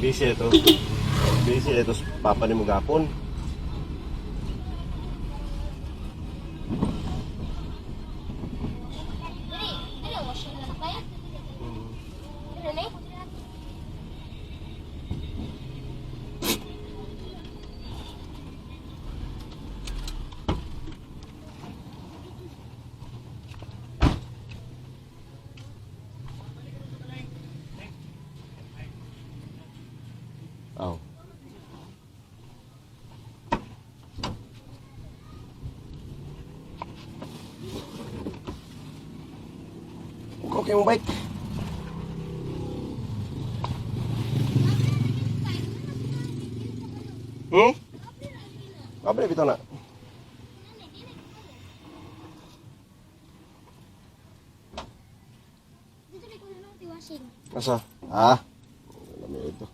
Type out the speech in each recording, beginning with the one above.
Busy ito. Busy ito sa papa ni mo gapon. Dili, dili washing na tayo. Dili ni. Aw. Okay mo bike. Abre bitaw na. Dito ni ko na washing. Asa? Ah. Alam mo ito.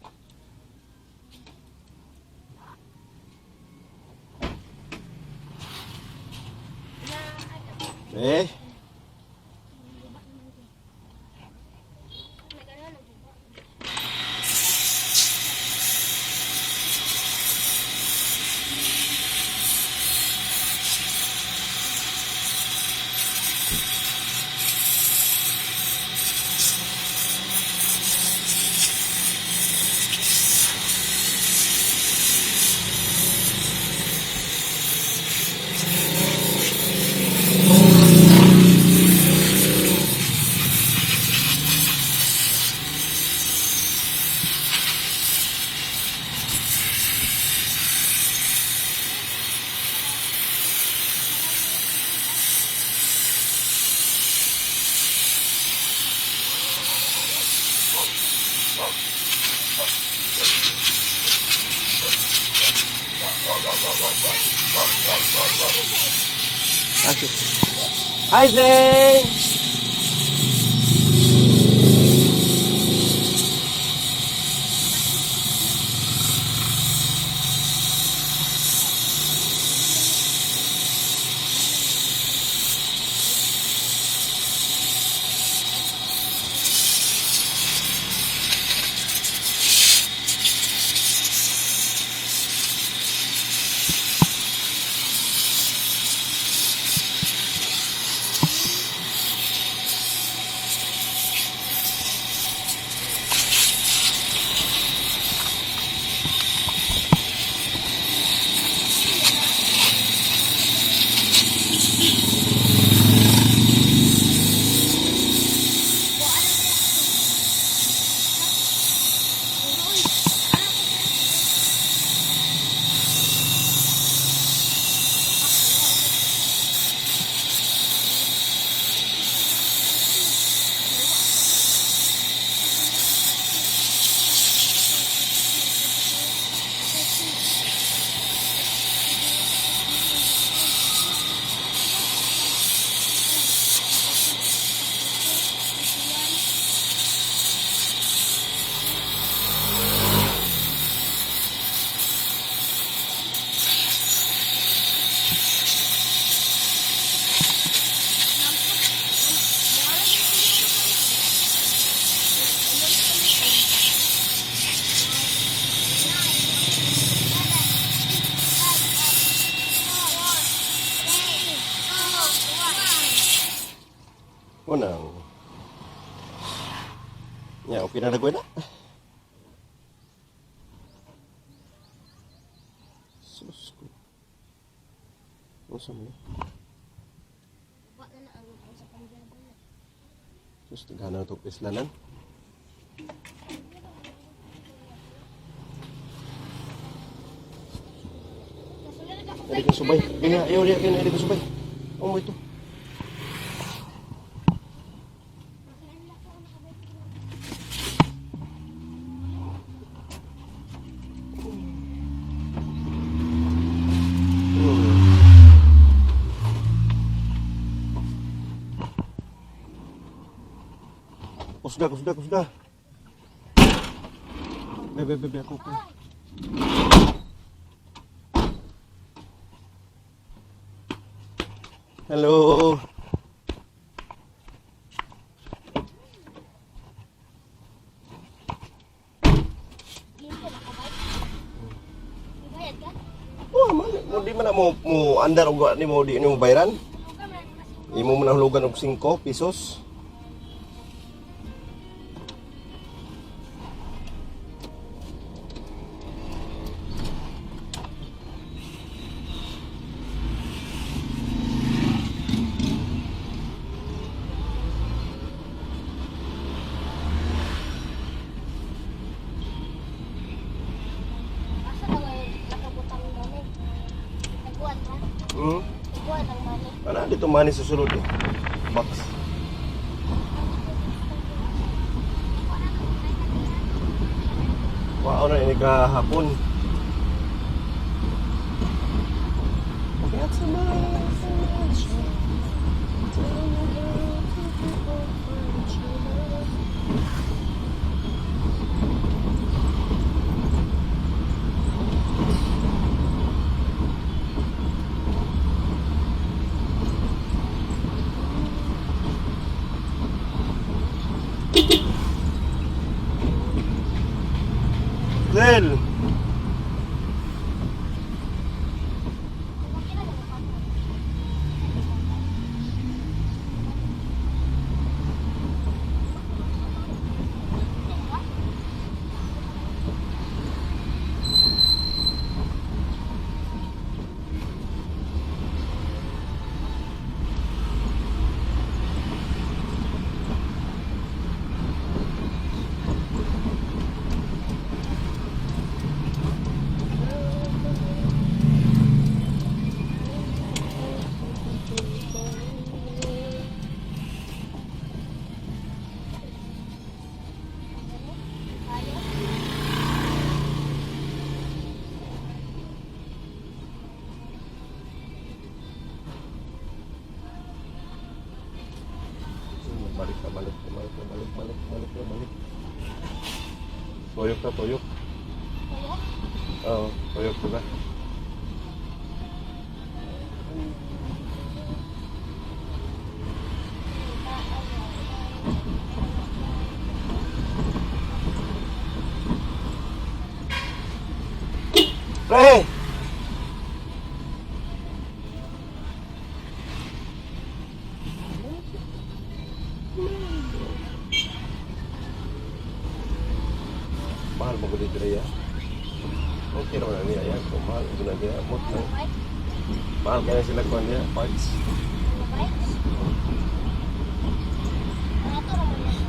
Eh, Hi, Zane! Unang. Ya, okay na nagwala. Sus ko. Unsa mo? Wa na na ang sa panjaro. Sus, tagana na itong islanan. Dali kang subay. Kaya, ayaw niya, kaya dali kang subay. Oh, mo ito. Kusga, kusga, kusga. Bebe, bebe, ako ko. Hello. mo andar og wa nimo di nimo bayaran. Imo man nahulugan og 5 pesos. Asa na ngayon nakabutang money? Nagbuhat ha? Hmm? Nagbuhat ang money. Ana dito money sa sulod eh. Box. Wow na ini kahapon. Del. Balik na balik na balik na balik balik balik na balik. Toyok na toyok. Kuya? Oo, toyok na ba? Pre! Mahal mo ko dito ya. Okay naman na niya yan. Kung mahal ko na niya. Mot na. Bike? Mahal kaya sila kuha niya. Parts. Ano bikes? Barato naman yan.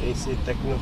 AC Techno.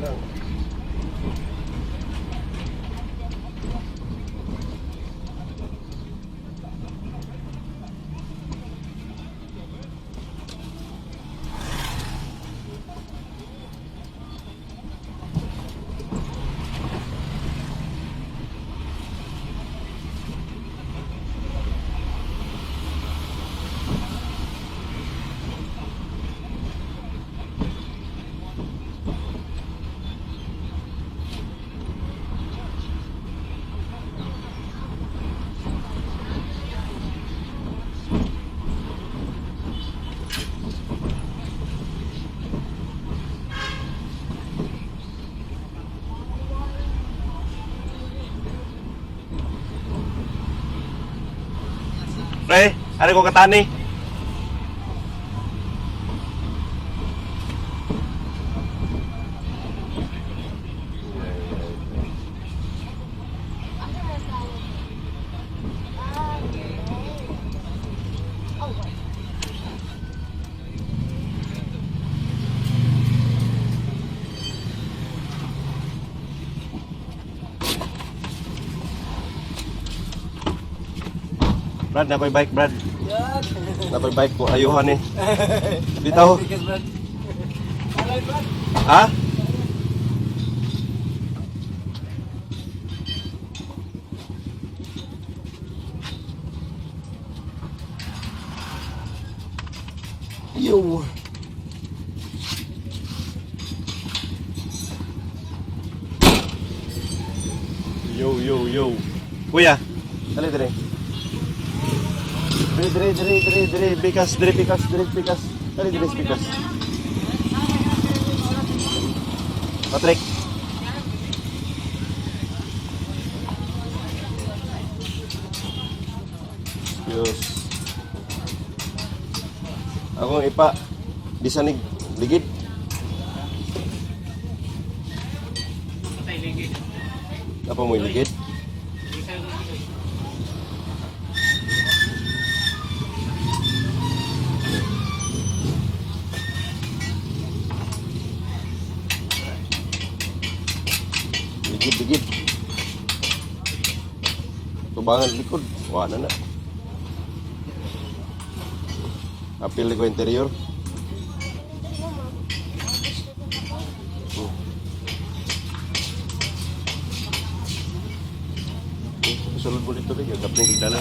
Lang. Pre, ano ko katani? Asa man tawag? Ah, okay. Oh, wait. Brad, naa pay bike, Brad. Naa pay bike ko. Ayuhan eh. Bitaw. Ha? Yo. Yo, yo, yo. Kuya, dali dali. Dali, dali, dali, dali, dali. Bikas, dali, bikas, dali, bikas. Dali, dali, bikas. Patrick. Diyos. Akong ipa, bisanig, ligid. Napa mo ligid? Ligid, ligid. Tubangan likod. Wala na. Apil ko interior. Oh. Eh, sulod mo dito kayo. Kapling kigdala.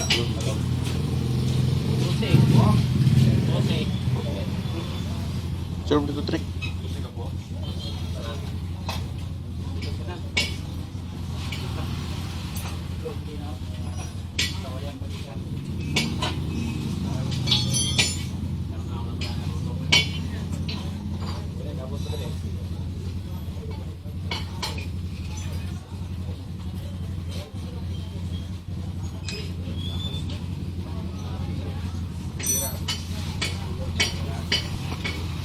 Sulod mo dito, trick.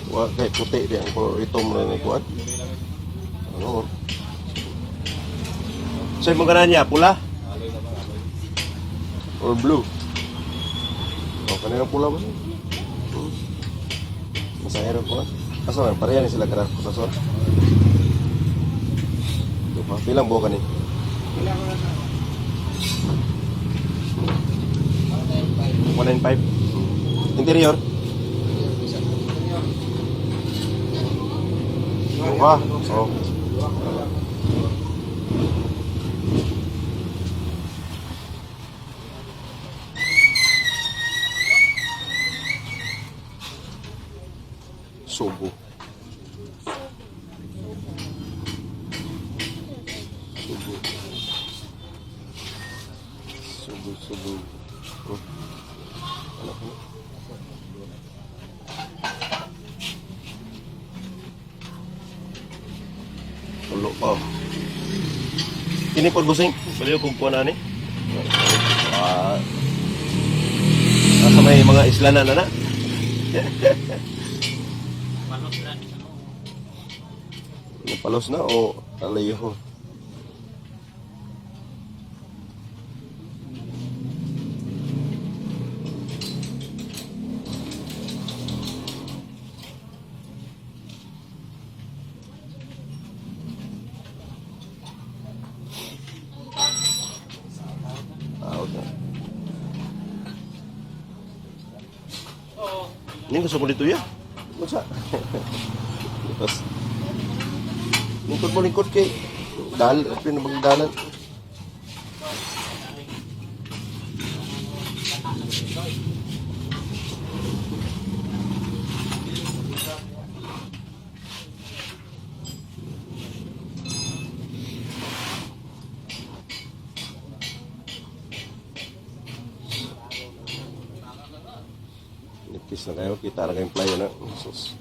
Wa kay puti di ang color itom na ni kuan. Ano? Sa imong ganahan niya, pula? Or blue? O, kanina pula ba siya? Masahero ko. Asa man, pareha ni sila karar kusasor. Ito pa, pilang buo ka ni? 195. Interior? Duha. Oh. Subo. Subo. Subo, subo. Oh. Ano ko? Tulo pa. Oh. Kini pod busing. Baliw kung kuha na ni. Ah. Nasa may mga isla na na na. Napalos na o alayo? Out na. Ini gusto ko dito ya. Unsa? Tapos lingkod mo lingkod kay dal pinabagdalan. Nipis na kayo, kita na kayong plyo na. Sus.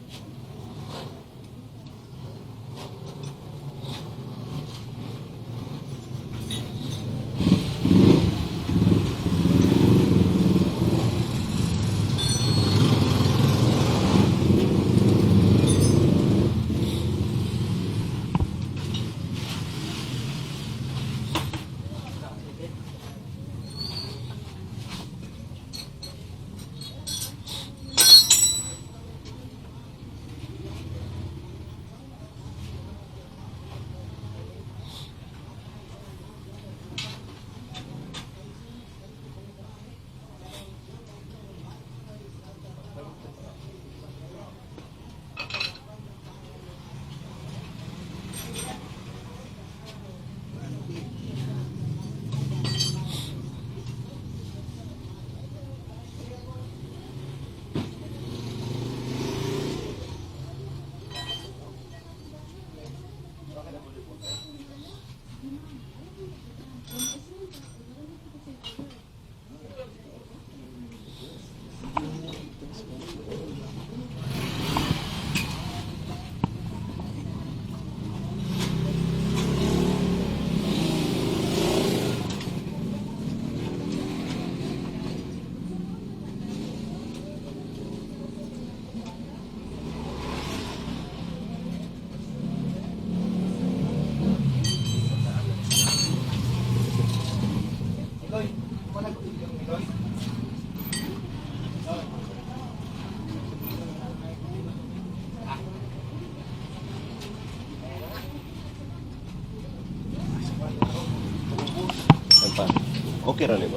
Okay ra ni ba?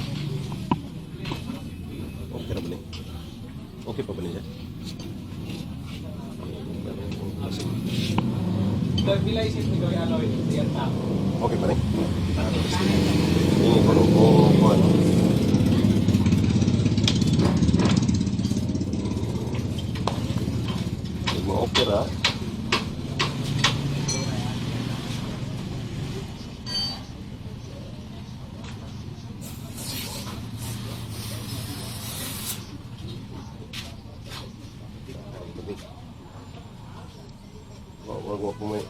Okay ra ba ni? Okay pa ba ni siya? Okay pa ni? Ini ko no, oh, kuan. Hindi mo okay ra. Wag wag wag may.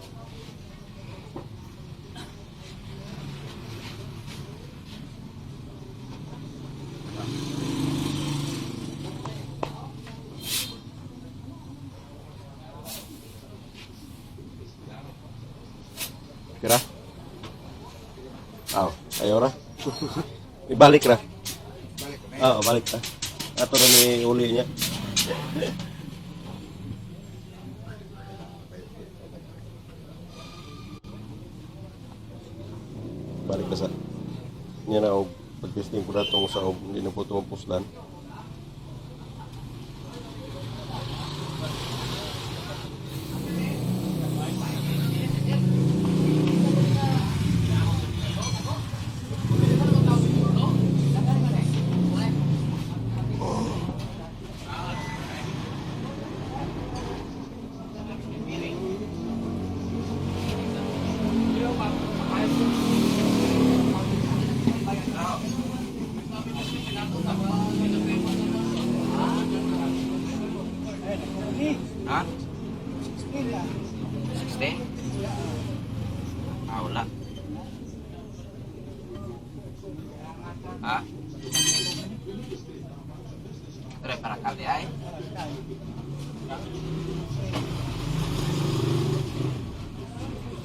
Kira? Aw, ayaw ra. Ibalik ra. Oo, balik ra. Ato na ni uli niya. Balik na sa niya na og pag-testing po datong sa og hindi na po ito mapuslan. Ha? 16? Ah, wala. Ha? Tre para kali ay.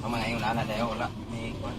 Ang mga yung lana dayo wala. May kwan.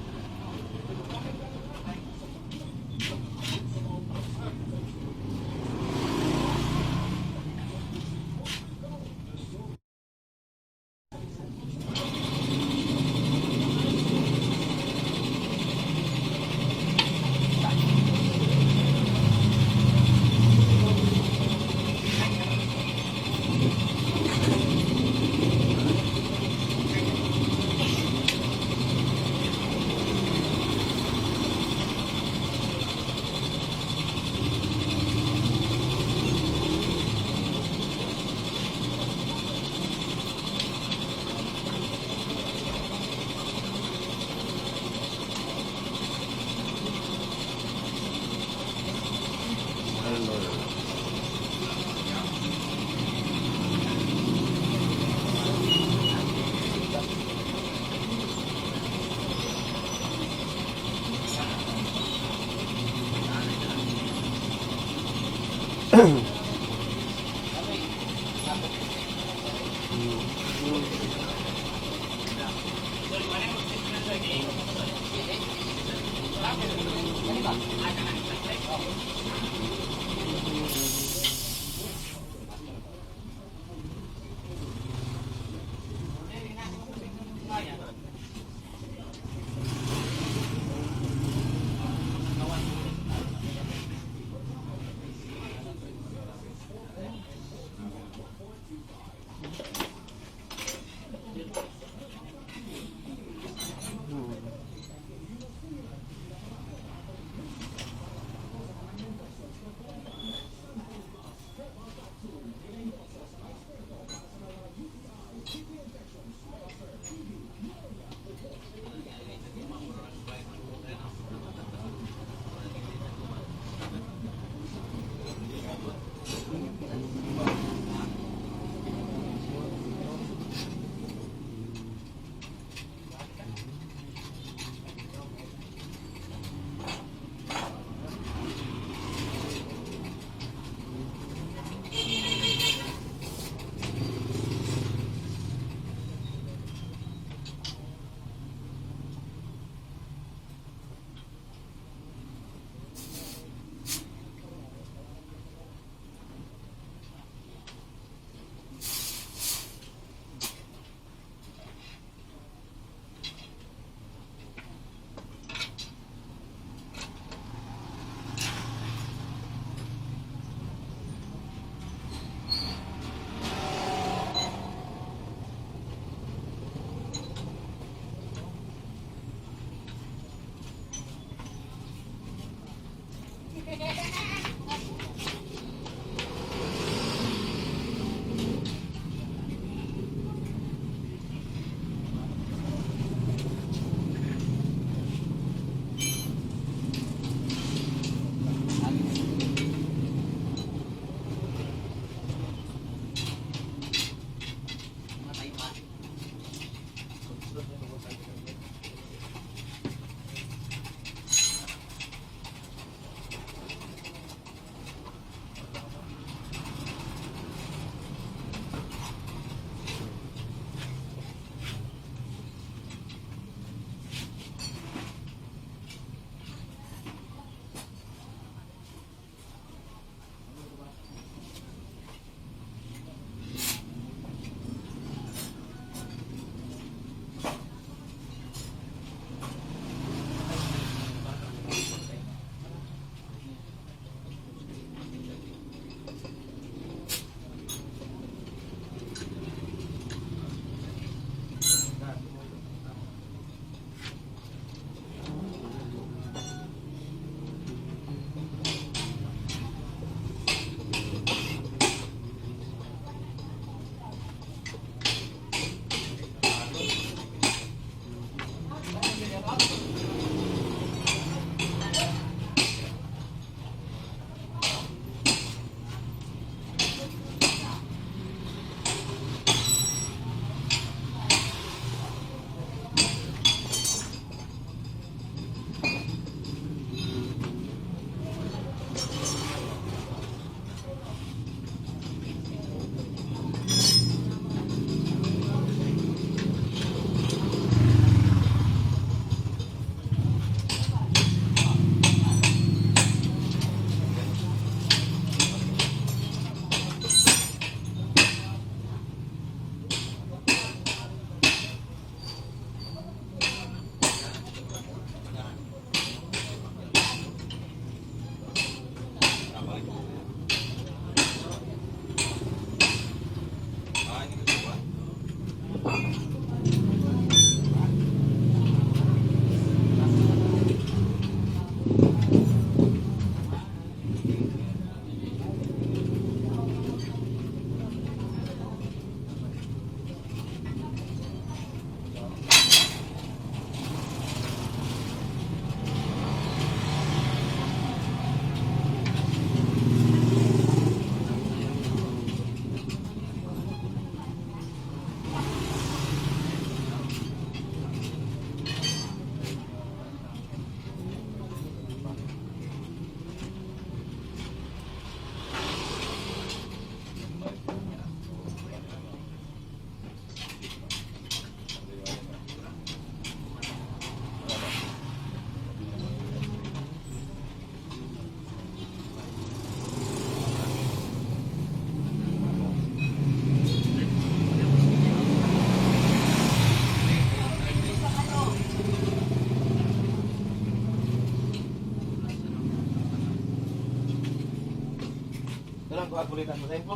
Paborito mo sa info?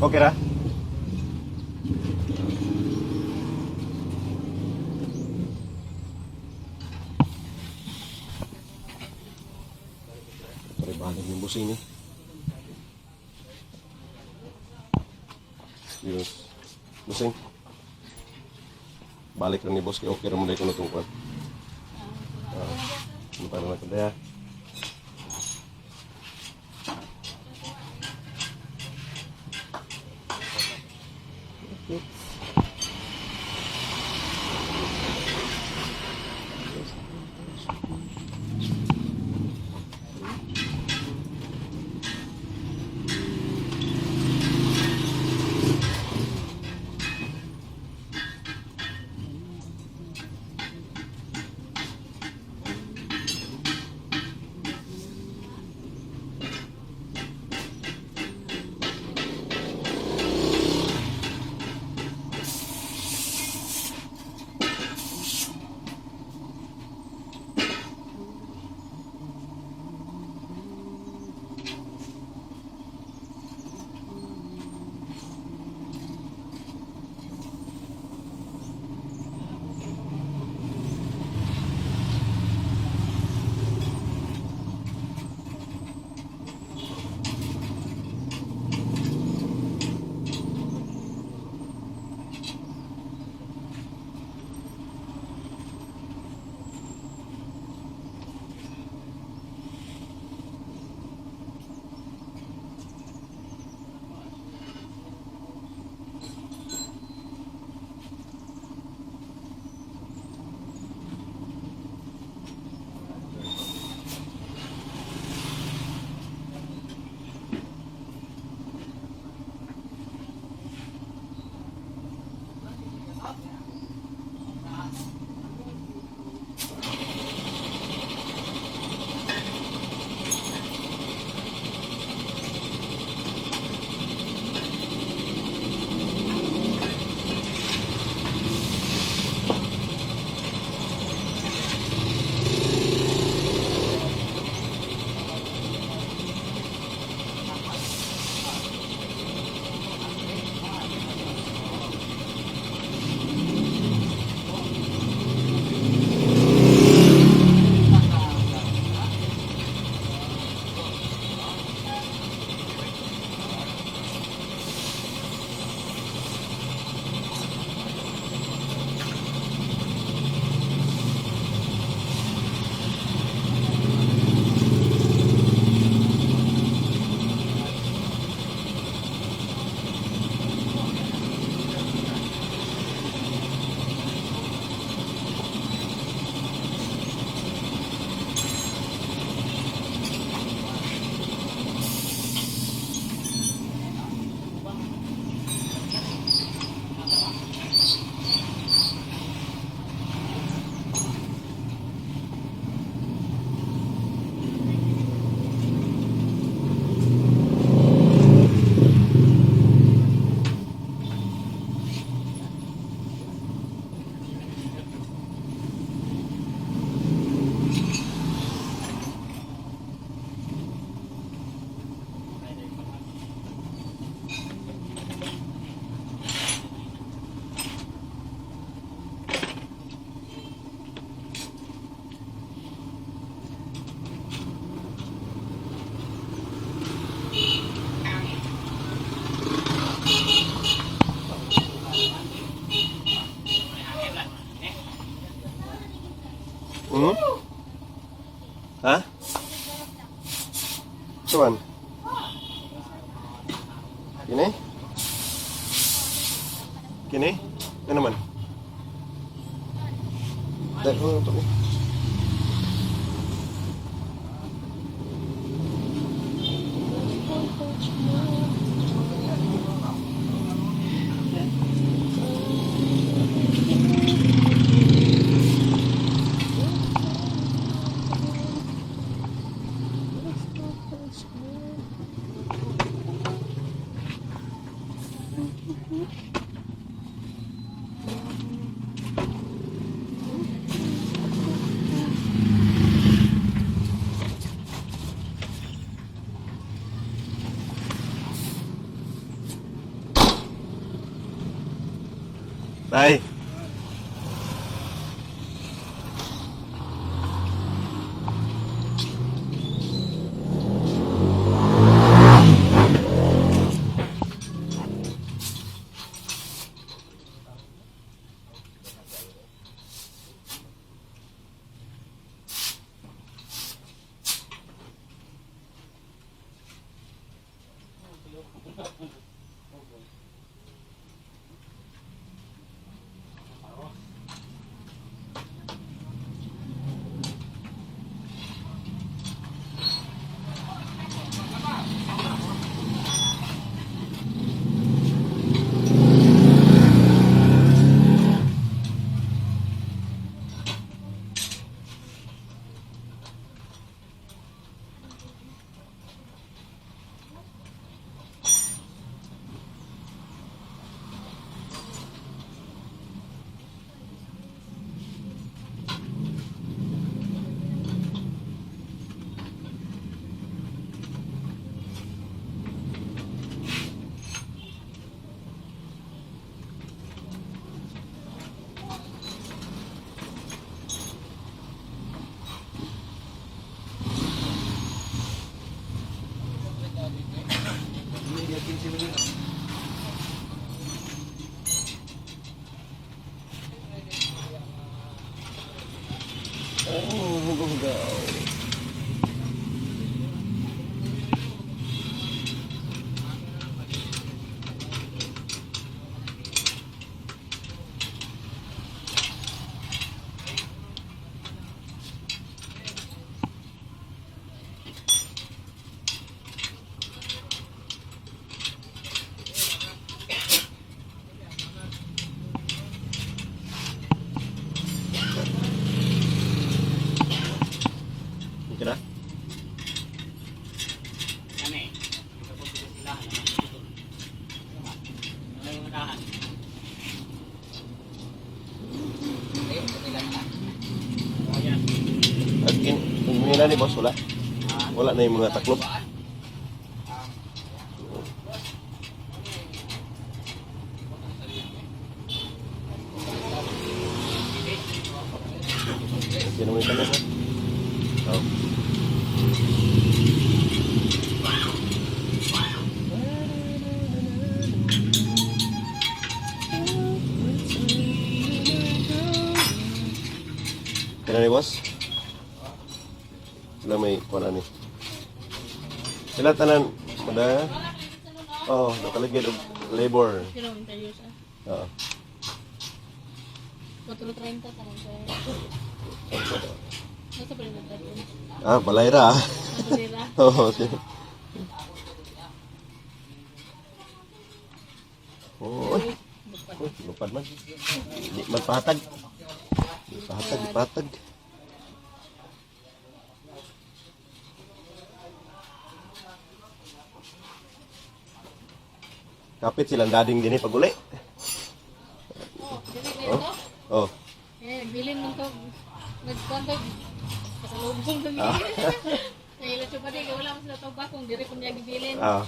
Okay ra? Pare balik ng busing eh. Yes. Busing. Balik ra ni boss kay okay ra mo dai kuno tungkol. Ah. Para na kada. Ito man. Kini? Kini? Ano man? Dahil, oh, ito. Tay. Oh, go, go. Okay na? At kin, kung ni boss, wala. Wala na yung mga taklob. Okay naman yung tanong, ha? Oh. Kaya ni boss? Sila may kuwan ani. Sila tanan mada. Oh, nakaligid og labor. Sino interview siya? Oo. 4:30 tanong siya. Nasa pa rin ang interview. Ah, balay ra. Ah. Nasa sila. Oo. Sige. Oh, oy. Uy, lupad man. Di man pahatag. Di pahatag, di pahatag. Kapit silang dading din eh pag uli. Oh, dili na ito. Oh. Eh, nagbilin man to. Nagkwantog. Kasalubong kami. Nahila siya pa di. Wala man sila tawag kung diri ko niya gibilin. Ah.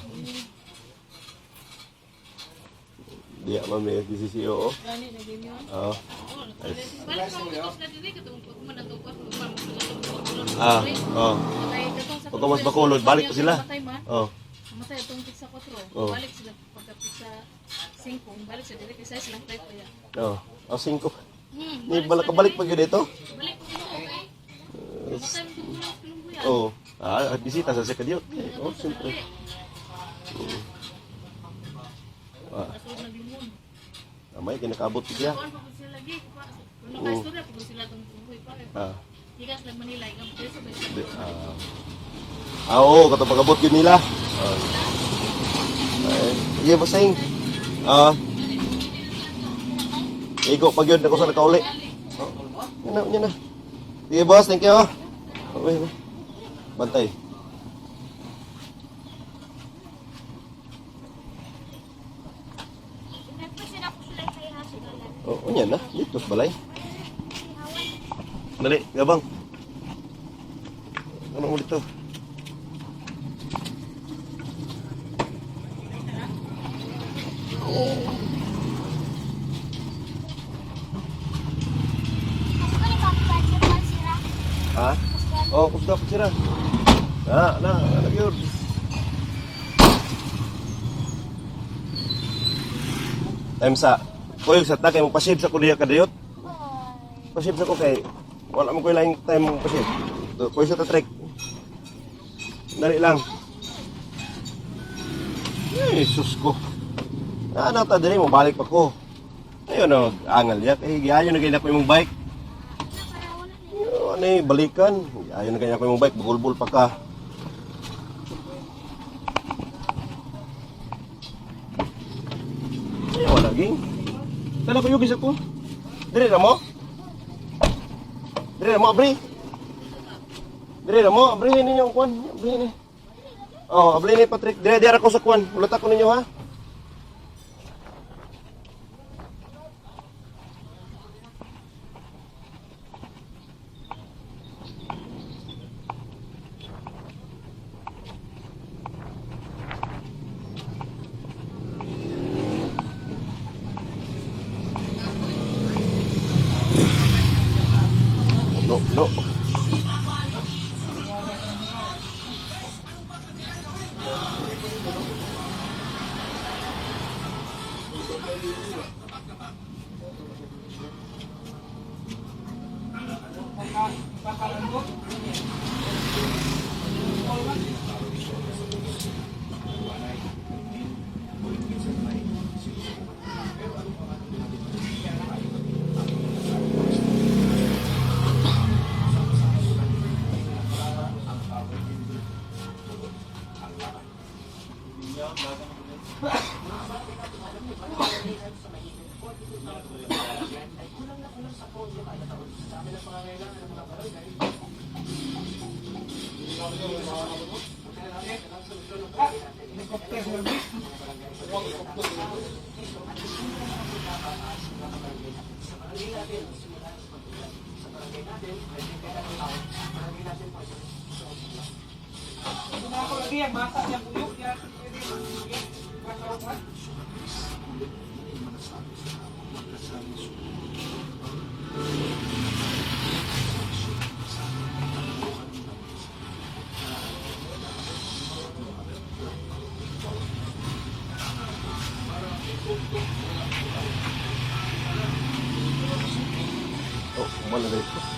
Di man may FDCCO. Oh. Gani na din yun. Oh. Oh, balik pa ako na diri katong pag man ang tawag ko man Ah, oh. Pagka mas Bacolod, balik pa sila. Matay man. Oh. Matay atong pizza 4. Oh. Balik sila pagka pizza 5, balik sila diri kaysa silang type kaya. Oh. Oh, 5. Hmm, Ni balik balik pa gyud dito. Balik ko okay. Matay mo gulang kulong Oh. Ah, bisita sa Sekadiot. Oh, siyempre. Ah, Kasulod naglumon. amay kinakabot siya. Kuan pa pud sila lagi. Kung nakaistorya pa pud sila tong buhay pa. Ah, Gikas lang Manila, ikaw preso ba? di, ah. Ah, oo, katong pag-abot yun nila. Ah. Ay, sige, bossing. Ah. Igo pag yun, ako sa nakauli. Oh, yan na, yan na. Sige, boss, thank you. Okay, okay. Bantay. Oh, yan na. Dito sa balay. Dali, gabang. Ano ulit to? Ha? Oh, kusda po sila. Na, na, na, yun. Time sa, kuyog sa ta, kay mo pasib sa kuliya kadayot. Pasib sa ko kay, wala mo ko'y laing time mo pasib. Kuyog sa ta trek. Dali lang. Eh, sus ko. Na, na, ta, dali mo, balik pa ko. Ayun, no, angal niya. Eh, giayon na kayo na ko imong bike. Yo, ano eh, balikan. Ayaw na kanya ko yung bike, bugulbul pa ka. Ay, wala ging. Tala ko yugis ako. Dire na mo? Dire na mo, abri. Dire na mo, abri ninyo ang kwan. Abri ni. Oh, abri ni Patrick. Dire, dire ako sa kwan. Ulat ako ninyo ha. No, no. Oh, wala na dito.